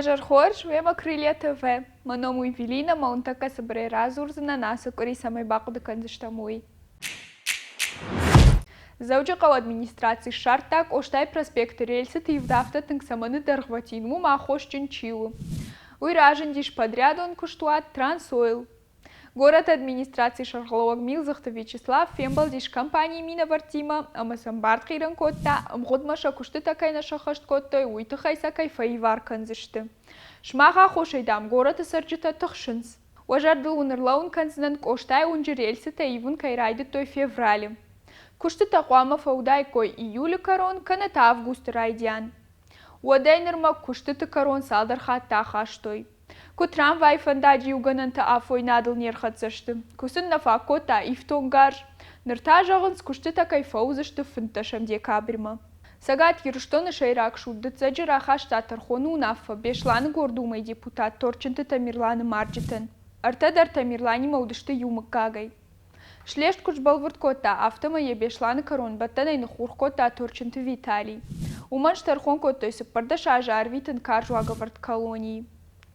Уӕ зӕр хорз, уемӕ Крылья ТВ. Мӕ ном у Эвелина, мӕ уын тӕккӕ цыбырӕй радзурдзынӕн, ацы къуыри цӕмӕй бахъуыды кӕндзыстӕм, уый. Дзӕуджыхъӕуы администраци ссардта Къостайы проспекты рельсыты ивд афтӕ тынг цӕмӕн ныддӕргъвӕтин, уым аххосджын чи у. Уый разындис подрядон куыстуат «Трансойл». Горӕты администрацийы сӕргълӕууӕг Милдзыхты Вячеслав фембӕлдис компанийы минӕвӕрттимӕ ӕмӕ сӕм бартхъирӕн кодта, ӕмгъуыдмӕ сӕ куыстытӕ кӕй нӕ сӕххӕст кодтой, уый тыххӕй сӕ кӕй фӕивар кӕндзысты. Сымах аххосӕй, дам, горӕты цӕрджытӕ тыхсынц. Уӕ зӕрдыл уын ӕрлӕууын кӕндзынӕн, Къостайы уынджы рельсытӕ ивын кӕй райдыдтой февралы. Куыстытӕ хъуамӕ фӕуыдаиккой июлы кӕрон кӕнӕ та августы райдиан. Уӕдӕй нырмӕ куыстыты кӕрон цалдӕр хатты ахастой. Куы трамвайы фӕндаджы иугӕнӕнтӕ афойнадыл не рхӕццӕ сты, куы сын нӕ фаг кодта ифтонггарз, ныр та зӕгъынц, куыстытӕ кӕй фӕуыдзысты 15 декабрьмӕ. Цӕгат Ирыстоны сӕйраг суд дыццӕджы рахаста тӕрхоны уынаффӕ Беслӕны гордумӕйы депутат Торчынты Тамерланы марджытӕн. Ӕртӕ дӕр Тамерланимӕ уыдысты иу мыггагӕй. Слест куыд сбӕлвырд кодта, афтӕмӕй йӕ Беслӕны кӕронбӕттӕнӕй ныххурх кодта Торчынты Виталий. Уымӕн стӕрхон кодтой 14 азы арвитын карз уагӕвӕрд колонийы.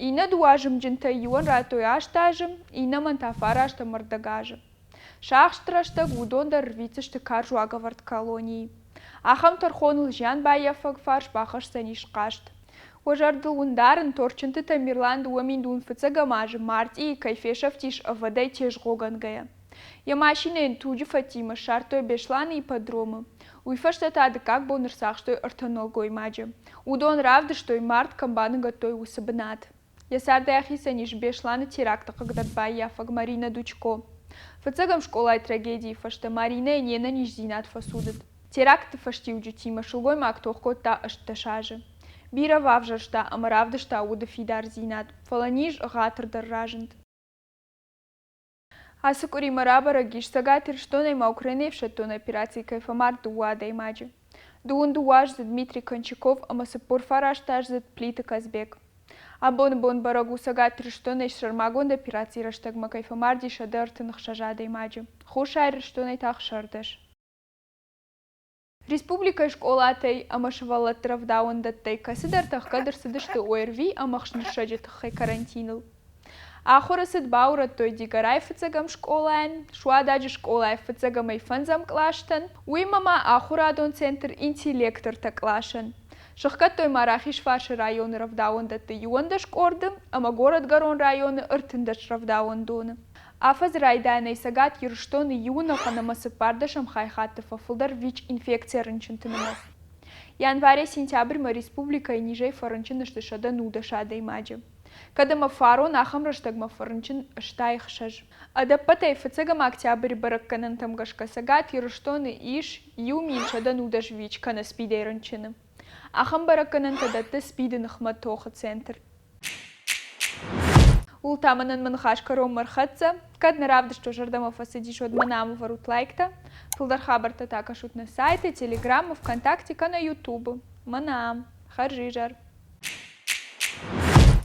Иннӕ дыууӕ азымджынтӕй иуӕн радтой аст азы, иннӕмӕн та фараст ӕмӕ ӕрдӕг азы. Сӕ ахст рӕстӕг уыдон дӕр рвитдзысты карз уагӕвӕрд колонийы. Ахӕм тӕрхоныл зианбаййафӕг фарс бахӕсдзӕнис хъаст. Уӕ зӕрдыл уын дарын, Торчынты Тамерлан 2000 фыццӕгӕм азы мартъийы кӕй фесӕфтис ӕвӕдӕй тезгъогӕнгӕйӕ. Йӕ машинӕ йын туджы фӕдтимӕ ссардтой Беслӕны ипподромы. Уый фӕстӕ та дыккаг бон ӕрцахстой ӕртӕ нӕлгоймаджы. Уыдон равдыстой, мард кӕм баныгӕдтой, уыцы бынат. Йӕ цардӕй ахицӕн ис Беслӕны теракты хъыгдардбаййафӕг Марина Дучко. Фыццӕгӕм скъолайы трагедийы фӕстӕ Маринӕйӕн йе нӕниздзинад фӕцудыд. Теракты фӕстиуджытимӕ сылгоймаг тох кодта 18 азы. Бирӕ бавзӕрста ӕмӕ равдыста уды фидардзинад, фӕлӕ низ ӕгъатырдӕр разынд. Ацы къуыримӕ рабӕрӕг ис, Цӕгат Ирыстонӕй ма Украинӕйы ӕфсӕддон операцийы кӕй фӕмард дыууӕ адӕймаджы. Дыууын дыууӕаздзыд Дмитрий Кончаков ӕмӕ 49 аздзыд Плиты Казбек. Абоны бон бӕрӕг у, Цӕгат Ирыстонӕй сӕрмагонд операцийы рӕстӕгмӕ кӕй фӕмарди 136 адӕймаджы, Хуссар Ирыстонӕй та 16. Республикӕйы скъолатӕй ӕмӕ сывӕллӕтты рӕвдауӕндӕттӕй кӕцыдӕртӕ ӕхгӕд ӕрцыдысты ОРВИ ӕмӕ ӕхснырсӕджы тыххӕй карантиныл. Ахуыры цыд баурӕдтой Дигорайы фыццӕгӕм скъолайӕн, Суададжы скъолайы фыццӕгӕмӕй фӕндзӕм къластӕн, уыимӕ ма ахуырадон центр «Интеллектортӕ» къласӕн. Сыхгӕдтой ма Рахизфарсы районы рӕвдауӕндӕтты 11 къорды ӕмӕ Горӕтгӕрон районы 13 рӕвдауӕндоны. Афӕдзы райдайӕнӕй Цӕгат Ирыстоны иу ӕнӕхъӕн ӕмӕ цыппӕрдӕсӕм хай хатты фӕфылдӕр ВИЧ-инфекцийӕ рынчынты нымӕц. Январӕй-сентябрьмӕ республикӕйы низӕй фӕрынчын сты 110 адӕймаджы. Кӕд ӕмӕ фарон ахӕм рӕстӕгмӕ фӕрынчын 66. Ӕдӕппӕтӕй фыццӕгӕм октябры бӕрӕггӕнӕнтӕм гӕсгӕ Цӕгат Ирыстоны ис 1110 ВИЧ кӕнӕ СПИД-ӕй рынчыны. Ахӕм бӕрӕггӕнӕнтӕ дӕтты СПИД-ы ныхмӕ тохы центр. Ууыл та мӕнӕн мӕ ныхас кӕронмӕ ӕрхӕццӕ. Кӕд нӕ равдыст уӕ зӕрдӕмӕ фӕцыдис, уӕд мӕ нӕм ӕвӕрут лайктӕ. Фылдӕр хабӕрттӕ та кӕсут нӕ сайты, Телеграммы, ВКонтакте кӕнӕ Ютубы. Мӕнӕ ам. Хӕрзизӕр!